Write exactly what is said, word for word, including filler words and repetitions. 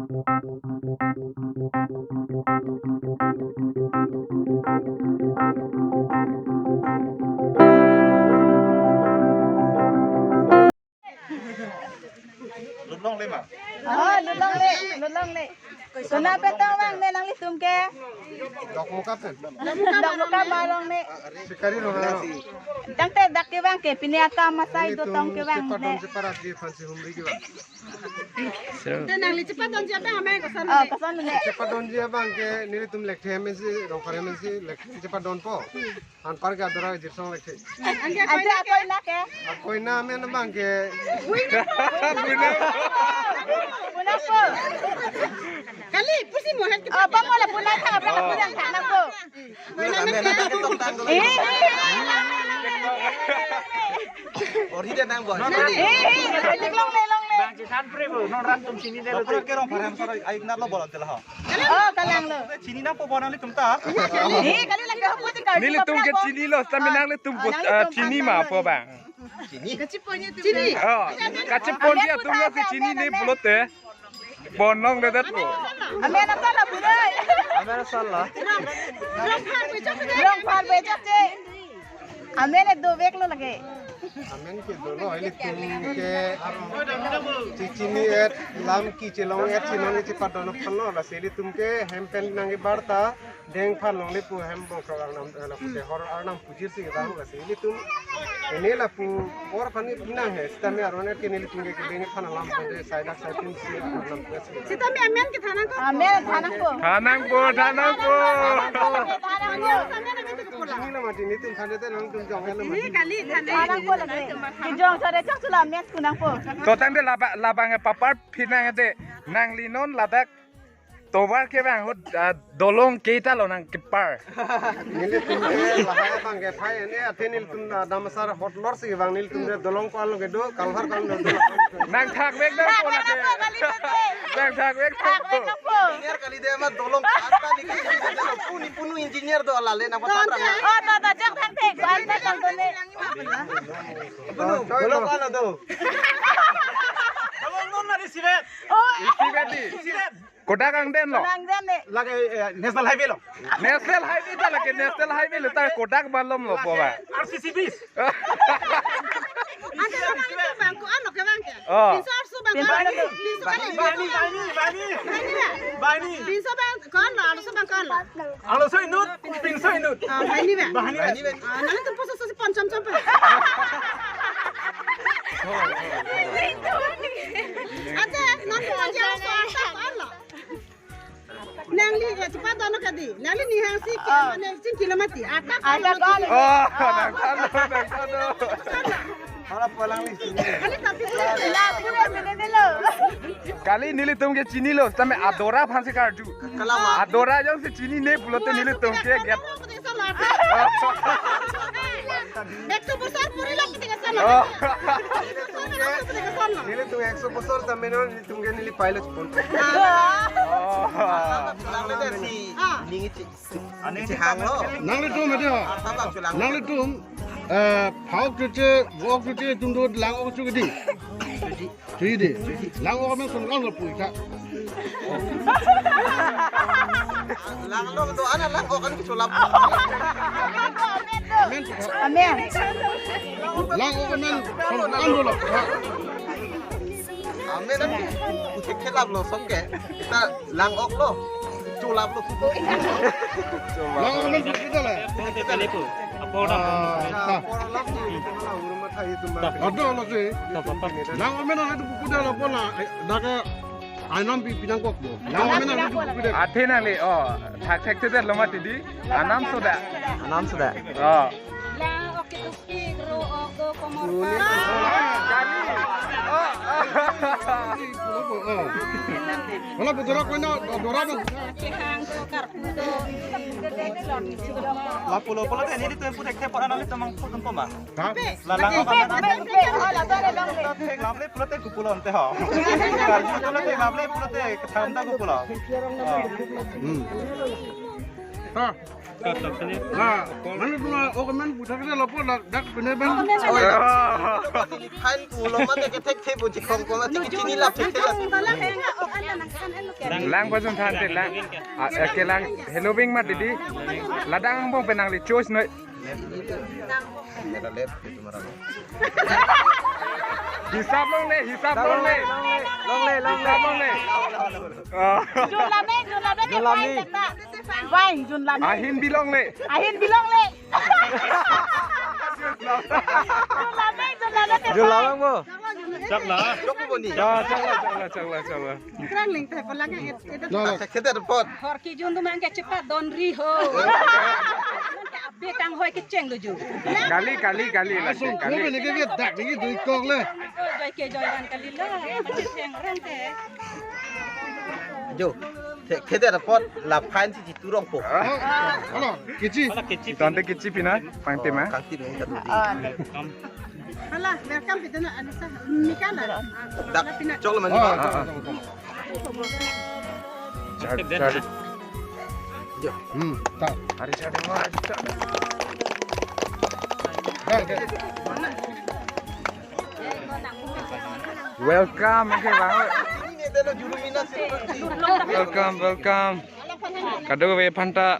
Lut longle ma? Oh, lut longle, lut longle. Konat pen tong vangne nanglitum ke? Dokmoka pen. Dokmoka ma longle. Sikari longle. Tangte dak kevang ke, pini akam asai do tong kevang. Chepadon ne. Cheparat ji aphansi humri kevang. Te nangli chepadonji abang amai koson? Oh, ne? Koson ne? Chepadonji abang ke nelitum lekthe M N C, Rongkhar M N C, lekthe chepadonpo. Anparke adora jirsong lekthe. Anke akoina ke? Akoina amen abang ke. Buina po. Buina po. Kali, pusi mohet ke. Oh, bang wala buina tha, bang wala buina tha na po. Buina amen ke. Eh, eh, eh, eh, eh, eh, eh. Or hide nang bo. Eh, eh, eh, longle, longle. Bang chethan pre bo, non ran tum chinine lo. Doktor ke Rongkhar M N C sar ai nat lo bolon tela ho. Oh, kalang lo. Chini nangpo bo nanglitum ta? Eh, kali lagi apa ti kali. Nelitum ke chinilo, seta nanglitum, ah, chini ma po bang. Chini. Chini. Oh, kacheponji atum lo si chinine pulote. Bon longledet po. Amen asal la pura. Amen asal la. Rongphar bejak te. Amen e dovek lo lake. Amen ke dolo, ilitum ke chechini et, lam kechelong et, chinong chepadon aphan lo, lasi ilitum ke hem pen nangkebar ta deng aphan longle pu hem bongkrok arnam, eh, lapu dehor arnam pujir si kedang, lasi ilitum ene lapu or aphan ni pinang he, sitame aron et ke nelitum ke kedeng aphan alam pade saidak saipin si arnam pujir si kedang. Sitame amen kethan nangkok. Amen than nangkok. Than nangpo, than nangpo. Than nangkok. Chini lo mati, nelitum than te nangtum jong lo mati. Ini kali than. Than nangkok lagi. Kijong sare chak sula mes kunang po. To tangte laba, labang e papar phi nang ate. Nangli non ladak tovar kevang ahut, ah, dolong keita lo nangkepar. Nelitum ke lahai abang ke phai, ene athe nelitum, ah, dam asar hot lor si kevang, nelitum ke dolong ko-an lo kedo, kalhar ko-an lo do. Nangthak vek nangpo lake. Nangthak vek nangpo. Engineer kali de ma dolong kasta ni ke engineer lo, puni punu engineer do alale nang pathan rang. Oh, to, to, chak thak thek, ko-an ta tang to ne. Punu, dolong ko-an lo do. Dolong non nari sivet. Oh. Sivet di. Sivet. Kodak angden lo. Kodak angden ne. Lake, eh, National Highway lo. National Highway ta lake, National Highway lo ta kodak malom lo po ba. R C C bis. Ante bang ko-an lo kevang ke? Oh. Pinso arso bang ko-an lo. Pinso kali. Bani, bani, bani. Bani ya? Bani. Pinso bang ko-an lo, arso bang ko-an lo. Arloso inut, pinso inut. Ah, bani ba? Bani ba? Ah, nangtum poso sosi ponchom chom pa. Ante, nangtum arloso arso ko-an lo. Nangli ke cepat dono kadi. Nangli nihang si ke, ah, mane chingki lo mati. Atak, atak ko-an lo. Oh, nang tano, nang tano. Hala pulang ni. Kali tapi tu. La, pulang sini dulu. Kali nelitum ke chinilo, sitame adora aphansi karju. Kalama. Adora jongsi chinine pulote nelitum ke get. Ekso bosor puri lo ketika sana. Oh. Nelitum ekso bosor sampai non nelitum ke neli pilot pun. Oh. Pulang ni deh si. Ah. Ningi cik. Ane si hang lo. Nanglitum aja. Apa pulang? Nanglitum, eh, phak cuci, wok cuci, tum do lang ok cuci di. Cuci di. Lang ok amen sungkang lo pui ta. Lang lo do ana lang ok kan kesulap. Amen. Amen. Lang ok amen sungkang lo. Amen. Utik kelap lo soke. Kita lang ok lo. Chulap lo. Lang ok amen kita le. Kita le po. Apa orang? Ah, ta. Ado lo si. Lang ok amen itu kuda lo pola. Daga anam pi pinang kok lo. Lang ok amen itu kuda. Athe nangli, oh, thak thak te lo mati di. Anam soda. Anam soda. Oh. Lang ok itu. Kali. Oh, oh. Wala putra ko na dora ba. Lapu lo pulote nelitum putek te pora nelitum mang putum poma. Ha? Lalang ok amen. Thek laple pulote kupulo ante ho. Karju pulote laple pulote ketham ta kupulo. Hmm. Ha. Nah, mana tu lah, oh, kemen budak kita lapor lah, dak bener ben. Fine, pulo mate kethekthe bu chikong ko mate kichini lap thekthe lap. Lang pasun than te lang. Ah, eh, ke lang hello bing ma didi. Ladak angbong pen nangli choice noi. Ada left itu marah. Hisap longle, hisap longle. Longle, longle. Hisap longle. Oh. Jun lame, jun lame, jun lame. Fine, jun lame. Ahin bilongle. Ahin bilongle. Jun lame, jun lame. Jun lame mo. Chak la. Chak la, chak la, chak la, chak la. Krang ling te pola ke et et. Nah, nah. Khede report. Hor kejun tu mang ke chepat don ri ho. Mang ke abe kang hoi kecheng lo ju. Kali, kali, kali, lagi, asung kali. Kobe neke biar dak neke dui kok le. Joi ke joi ran kali la. Kecheng ran te. Jo. Khede report la fine si turong po. Halo, kichi. Tante kichi pina, pangte ma. Kangti dong. Hala, welcome kita na Anissa. Mika na. Dak, chok lo mani. Ah, ah, ah. Char, char. Hmm, ta. Hari char, hari char. Dah, dah. Welcome, okay, bang. Welcome, welcome. Kadokave aphanta.